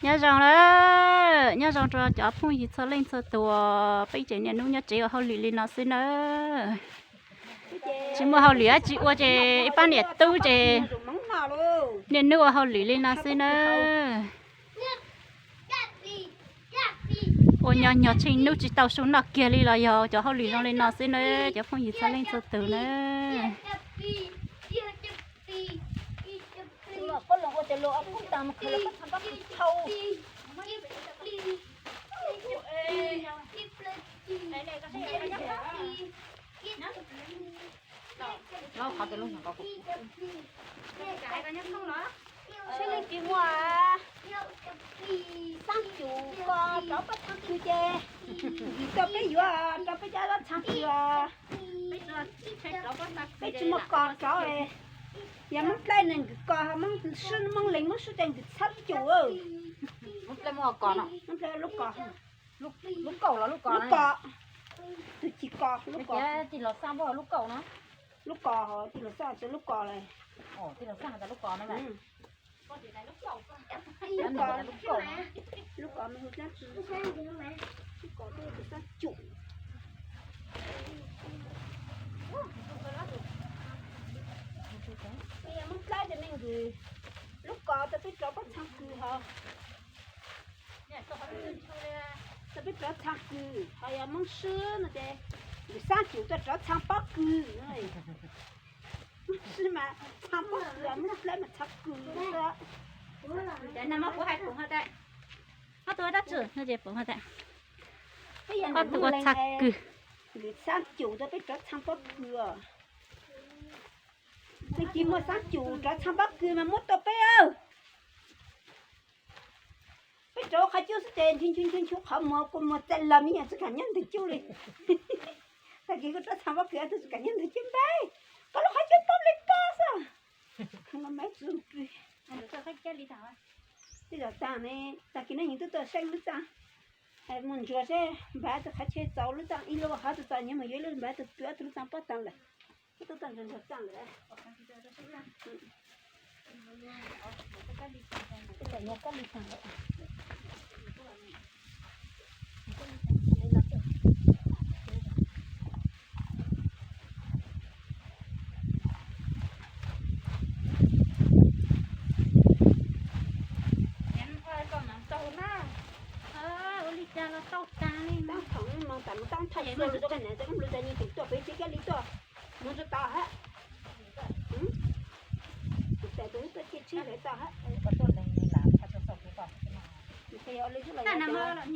Nyob zoo lawm, nyob zoo rau cov phooj ywg txhua leej txhua tus, peb tsev niaj hnub nyob tsev ua hauj lwm li no xwb nawb. Tsis muaj hauj lwm dab tsi ua ces ib pab niam tub ces niaj hnub ua hauj lwm li no xwb nawb. Ua nyo nyog tsheej hnub tsis tau su noj kiag li los yog cov hauj lwm zoo li no xwb nawb, cov phooj ywg txhua leej txhua tus nawb. Seb leej twg muaj xaab cum ko rov pab txhab kws ces, yus tau peb yuav rau peb cov txhab kws. Peb tsis muaj kos rov, yog Moob Dlaib ne nkws kos, Moob Leeg Moob Swb ces nkws txhab cum. Moob Dlaib muaj kos no, Moob Dlaib lub kos, lub kaum los lub kos, lub kos, tus ci kos lub kos, tig los xaj npuab lub kaum no, lub kos ho tig los xaj lub kos lawm. Tig los xaj tas lub kos no. Lub kos, lub kos me hu dlaab tsi, lub kos twb tus xaab cum. Yog Moob Dlaib ces me nkws lub kos tau peb rov pab txhab kws ho. Tau peb rov txhab kws ho, yog Moob Swb no ces nkws xaab cum tau rov txhab pob kws. Moob Swb mas txhab pob kws, Moob Dlaib mas txhab kws. Ob tug dab tsi no ces peb ob tug ua txhab kws. Nkws xaab cum tau peb rov txhab pob kws os. Leej twg muaj xaab cum rov txhab pob kws mas muab tau peb. Peb rov qhov cub xwb ces nchu nchu nchu nchu qhov muag kua muag txaij los me nyuam tsis kam nyob ntawm cub li. Tag kis kuv rov txhab pob kws tsis kam nyob ntawm cub npaib, koj lub qhov cub pob li pob xwb. Tej zaum taag ne, tag kis no nws twb tuaj seej lub txaj, mus ntsuas seb npav txog qhov chaw txaus lub txaj ib lub hov txaus txaus nyiav mus yuav ib lub npav tug kws ob tug lub txaj pob taag lawm. Koj tuaj tag nrho nrho txaj lawm. Tej zaum yog kab li taag lawm. Ua li cas los tau taag li. Taab thaum moog tas moog taab thaum xwb, ua li cas nws cov kab nplua cov nyiaj tus tuaj pem tsev kab li tuaj moog tau hab. Tes tus tuaj cia tsheb lawv tau hab. Nws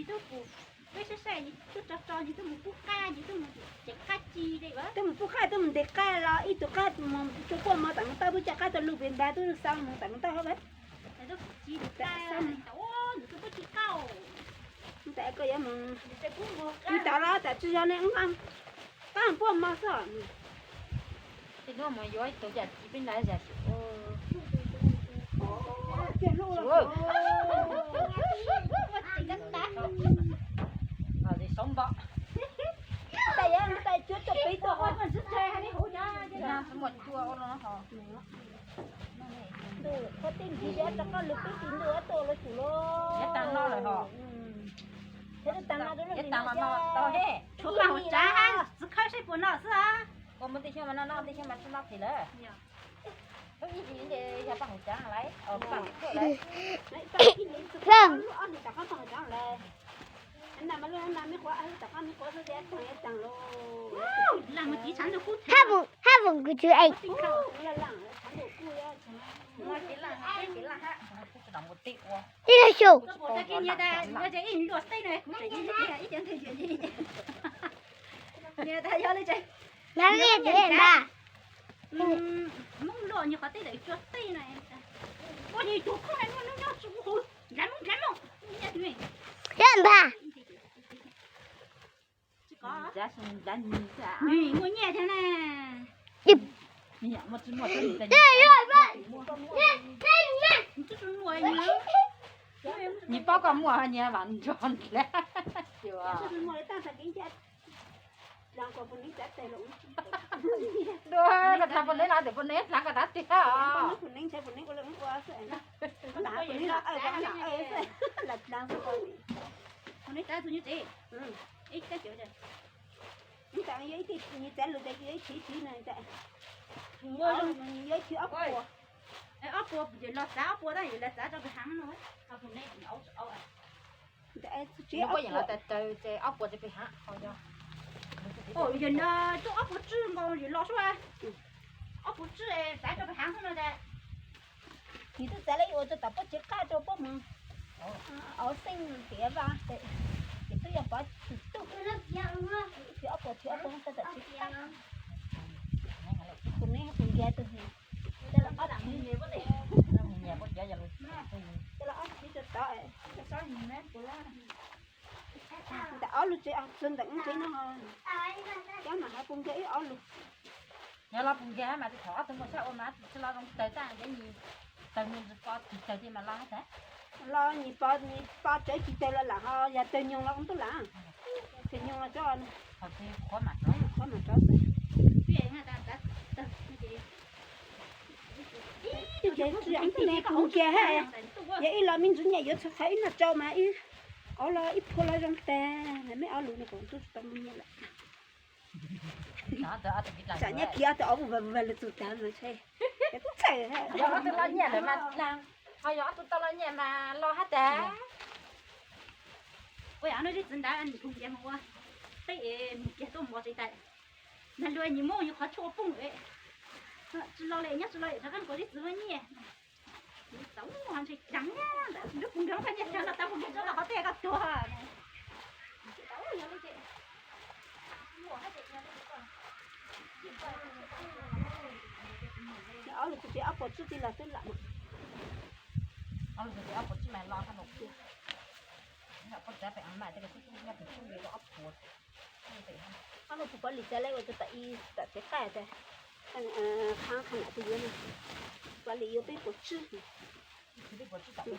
twb mus, peb saib saib nws twb tso tso nws twb mus pub qab, nws twb mus cev qab ci li. Twb mus pub qab, twb mus ntes qab los ib tug qab mus tsuas puaj moog tas moog tau, twb coj qab tau lug pem npav twb xav moog tas moog tau hab. Tab sis koj yuav mus, tab sis koj yuav mus, tab sis yog ne, tab puaj moog xwb. Tej hnub mus yuav ib tug yam txiv peb nrad yam. Tab yog tab cuab tuaj peb tuaj, muaj cua ua no ho. Ntuj, qhov tej ntsis rov qab lug peb tis ntuj ob tuaj los tsum los. Yav tas no lawm ho. Yav tas no, yav tas no tau he. Tshuav paj hauv tsav hab txiv khawb saib puas noj xwb. Koj muaj tej xyoo mas noj noj, tej xyoo mas tsis noj kiag lawm. Ib ntsis ces yog paj hauv tsav lawm, paj hauv tsav lawm. Hab vum, hab vum kuv tsw es. Ib lub xyoo. Nab liaj tias nab. Nab npag. Muaj nyiaj thiab na. Nws paub koj muaj nyiaj vam nrog nrad. Dua, los txog pus neb no tes pus neb dlav koj dab tiag os. Nws txav lus tias yog ib thiv no, ob puas, ces los txav ob puas tab yus los txav rau pem hav no. Nws kuj yeej los tas taws ces ob puas rau pem hav. Yog no, twb ob puas tswj nkaus yus los sua, ob puas tswj txav rau pem hav no tas. Nws twb txav lawm ua rau tom pob tsev qab rau pob mus auv xeej tiav vaj, ces twb yog pov tug, ob puas thiab ob puas rau tom tsev qab. Kuv neb kuv nkiag tus, coj los ob txiv, coj los ob txiv rau tod. Ntawm ob lub tsev, txog ntawm lub tsev no, cov mas hais puas nkiag ib ob lus. Yog los puas nkiag mas tsis thaum ob tug muaj sab ua mas tsis los zoo taws tag, yog nyias taws nyias ntsws pov tis taws tiag mas los hab tas. Los nyias pov nyias pov tsawv tis taws los lam ho yog taws nyoos los ua ntuj lam. Taws nyoos los tso, qhuav mam rov xwb. Ib tug ces tsis zoo ntuj ne, kuv nkiag hab. Yog ib los me ntsis nyiaj yuav txog qhov ib noj tsau mas ib, ob los ib phua los zoo tag, me ob lus no kuv twb tsis tau muaj nyiaj lawm. Tsam nyob kiag ob tug ob vag vag lug txug tag mas ntshe kuj txawm. Yog ob tug tau los nyiaj lawm mas, ho yog ob tug tau los nyiaj mas los hab tas. Ua yam no zeb txiv ntawd nws tus ntiav mus ua teb es mus kiag tuaj mos tsev tas, nag luag nyias muab yus qhov tshuaj pooj, tsis los li nyob tsis los rov qab nkaus zeb txiv muab nyiaj. Tau ntshe ceev ntawd, nrub puas nrog koj nyiaj tag no tau puas nrog tso los qhov tej koj tuag. Ob lub tsev ob puas tsib tij los twb lam mas. Ob lub tsev ob puas tsib mas los hab no tiag. Koj txav pem av mas tej ko xwb, nyob pem tub li rau ob puas. Ob lub puas pov lis txav lawm ua rau tom ib tom tsev qaj tas, qhab qhab nam tus yuav no, pov lis yuav peb puas tsib. Peb puas xwb mas.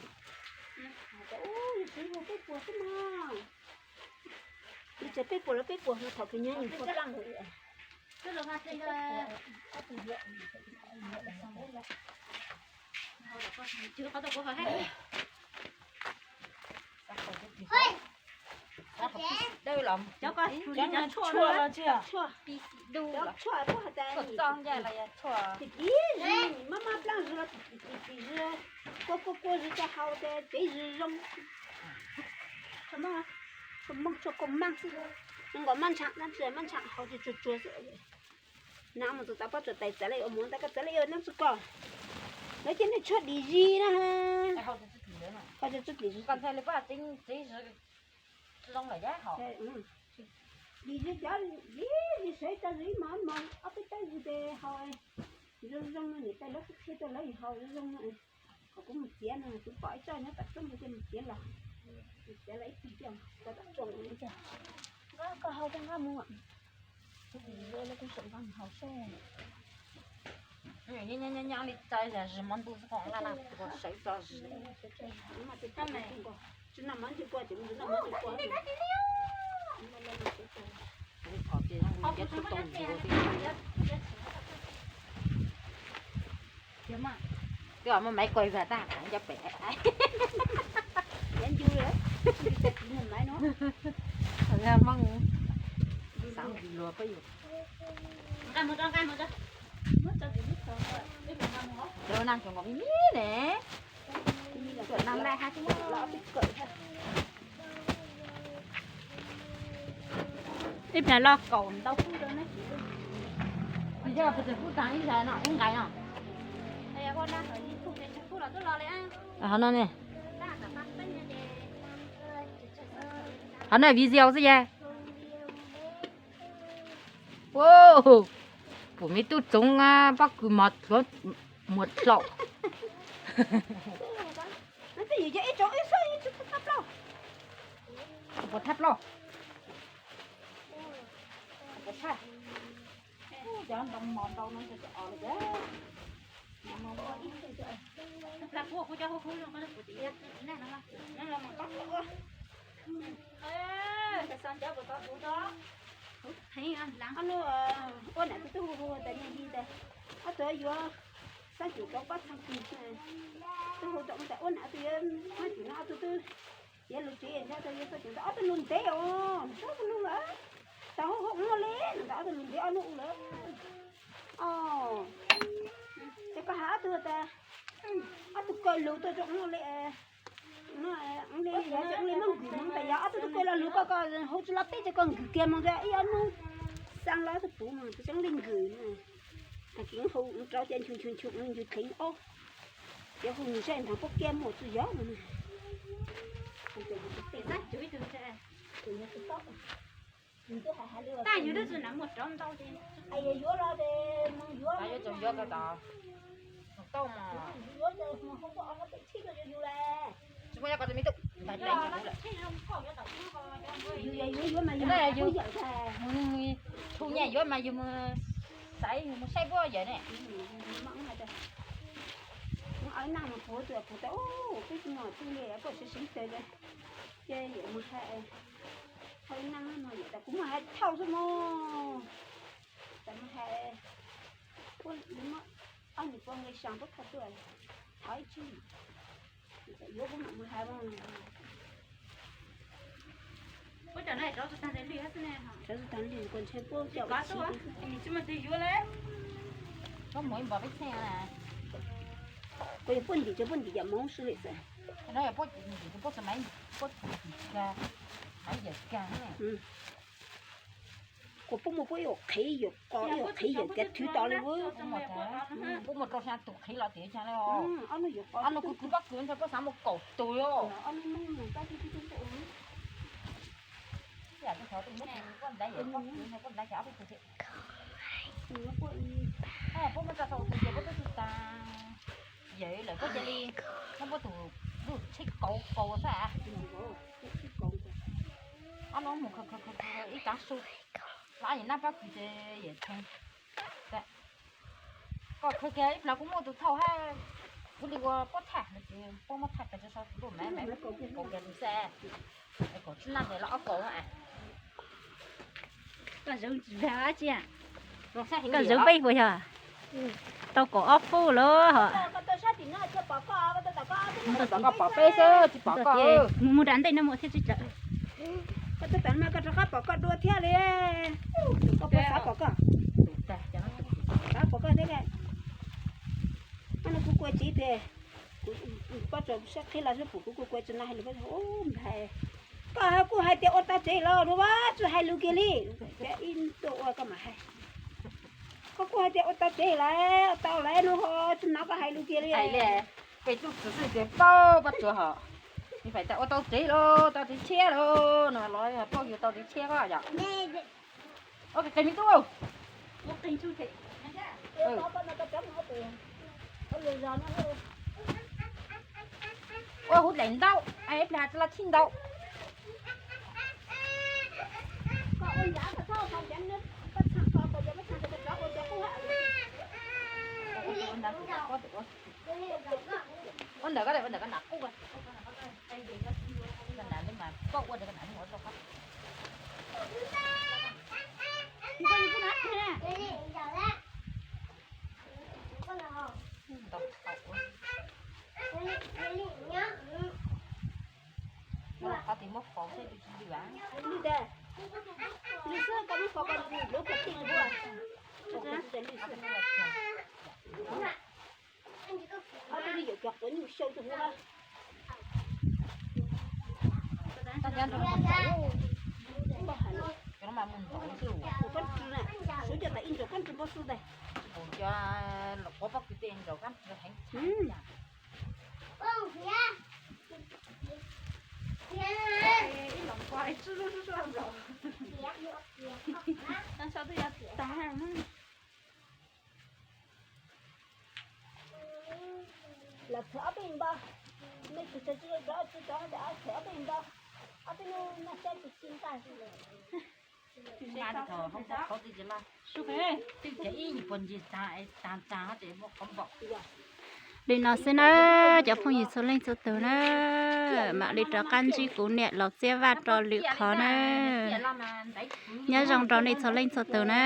Yus tsev peb puas los peb puas mas thaum kws nyob yus puas plaaj lawm. Cov tshuaj los tsis yog, tshuaj, tshuaj, tshuaj, maj maj plaaj zws los tsis, tsis zws, kua kua kua zws tso hau ces tsev zws zoo. Tshuaj Moob, tshuaj Moob, tshuaj kua maaj xwb, zoo nkaus maj ntshaam dab tsi maj ntshaam hau ces tsuag tsuag xwb. Nag mus txog tau pob tsuas tais txav lawm ua mus ntag, koj txav lawm ua nab tsi koj. Lawv cia nej tshuaj dim zis na. Hau tsis tsim zis. Dim zis cov, dim zis cov zis sawv tau zis mos mos ob peb tawb zis ces hau zoo zoo no, niam tais lawv kuj qhia rau lawv hau zoo zoo no. Kom kuv mus txiav no, kuv pom ib tsob nyob tom roob cia mus txiav los. Mus txiav los ib tug coj, coj tom tsoom. Nqa koj hau koj nqa mus. Kuv tus yuav lawv kuj tseem nqa mus hau seb. Nyob nyob li tso zis mov ntuj xwb, qhov laj laj sawv tso zis. Tsis noj mov ntsej kua ces mus noj mov ntsej kua. Twb muaj maiv kuag vag tag nrho pem. Hmoob xaav luag pab yus. Cov nag tsuas nkaus me me ne. Tuam nag laj hab. Ib pliag loj kaum ntau kub rau neb. Yog pes tsawg kub tag ib zag no ub nqaij no. Qhov no ne. Qhov no video xwb yag. Pum me tub txoov pob kws mos muag dlaum. Puas thaj plaub? Cov ntoo mos ntau no. Ob nus ua nam tus twb hu hu tas niag li tas, ob tug yuav xab cum rov pab txhab kis, twb hu tas ua nam tus yuav xab cum no ob tug twb, yuav lus tsev ntshai tas yuav xab cum ntawd ob tug lus ntev os, txhob hu lus lawm, tas hu hu ua li no tas ob tug lus ntev ob nus ua lawm. Os, ces koj hais ob tug tas, ob tug kaw lus tuaj rau ua li, li muab nkws moog tas yog ob tug twb kaw lo lus koj, koj hu tsis lo peb ces koj nkws kiag moog ib ob nub, xaa los tug puv moog tseeb li nkws. Tag kis hu rau ces nchu nchu nchu ncu theev ob, ces hu nws saib nrog puab kiag mus txug yog mus. Tab yuav twb tsis nam muaj rov ntau ces yuav los ces yuav, yuav tau tau mas. Tsis muaj nyob ko tsis me tub, ntais teeb kuv lawm. Yus yog yuav yuav mas yus, yus tshu nyiaj yuav mas yus mus xaiv mus saib puab yawm ne. Ib naj mus puv tus puv tas, peb tsis muaj tug li, koj siv siv tes li, ces yawm mus hais, hais ib naj no yawm tas kuv mus hais thauj xwb mog, tas mus hais, ob nws puab nqi xyaa puab thauj tuaj, thauj ib tsig, yuav kuv mam mus hais. Kuv yog puab ntim cov puab ntim yam Hmoob xwb li xwb. Kuv puab muaj puab ib qhev yawm qos ib qhev yawm kav thwv tau li. Puab muaj rau xyaa tus qhev los tias xyaa li. Ob nus kuv kwv pob kws ntawd puab xav muaj kaum tus li. Puab muaj tso sau tus ces puab twb tsis tas yawm lawm puab cia li muab puab tus lub tsheb kauv kaus xwb. Ob nus mus khaws khaws khaws ib taav su, lab yawm nab pob kws ces yawm theej. Koj khaws kiag ib plag kuv muaj tus thauj hab, kuv li ua puab thaj no ces puab muab thaj pes rau sau tus lub maiv maiv kaus kiag tus xwb. Kaum tsib nab tes los ob kaus. Koj zoov tsis dag dab tsi, koj zoov peb puas yog? Tau kaum ob fub lawm. Koj pom peb xwb tsis pom koj. Mus mus nram ntej no mus thiaj tsis tawm. Koj tuaj tas mas koj rov qab pom koj dua thiab li. Koj puas xav pom koj? Xav pom koj thiab. Koj no kuv kua tsev tiag, kuv pob tsuas sab qhib los sab pum kuv kua kua tsev no hais lus, npais. Koj kuj hais tias ua tau tsev los rau vaj tsuas hais lus kiag li. Ib tuaj ua koj mam hais. Koj kuj hais tias ua tau tsev lawm, ua tau lawm no ho tsis hnov koj hais lus kiag li. Peb tub txwv xwb tias paub pob tsuas hos, nws fais tas ua tau tsev los tau tsev tshiab los no los paub yus tau tsev tshiab ko yom. Ua qis qis me tub. Ua huv dlaim ntaub, ib pliag tsis los txhij ntaub. Ua ntawm ko, ua ntawm ko, ua ntawm ko na qub. Ko na li mas koj ua ntawm ko na ua rau qab. Qhov twg muab faus thiab tsis lwj. Lwj xwb, koj muab faus koj lub koj tij lub. Ob tug li yawm cov quav nyuj xyaw tus huv. Cov no mas mus ntxov xwb. Suav cov tas ib ntsaug kab ntswg npog xwb ntag. Cov los quav pob kws tej ntsaug kab ntswg heev. Los txhawm ob peb npau, mej tsis txhawm tsis rov tsis rov txhawm ob peb npau, ob peb hnub noj saib tsis tsis nqaj. Twb thaum hoob pob qhov twg ces laj, twb ces ib nyuag puag ncig tag tag tag ces muab qhov npaum. Li no xwb na, cov phooj ywg txhua leej txhua tus na, mam li rov qab ntsib kuv niam laus Txiab Vaj rau lwm qhov na. Nyob zoo rau nej txhua leej txhua tus na.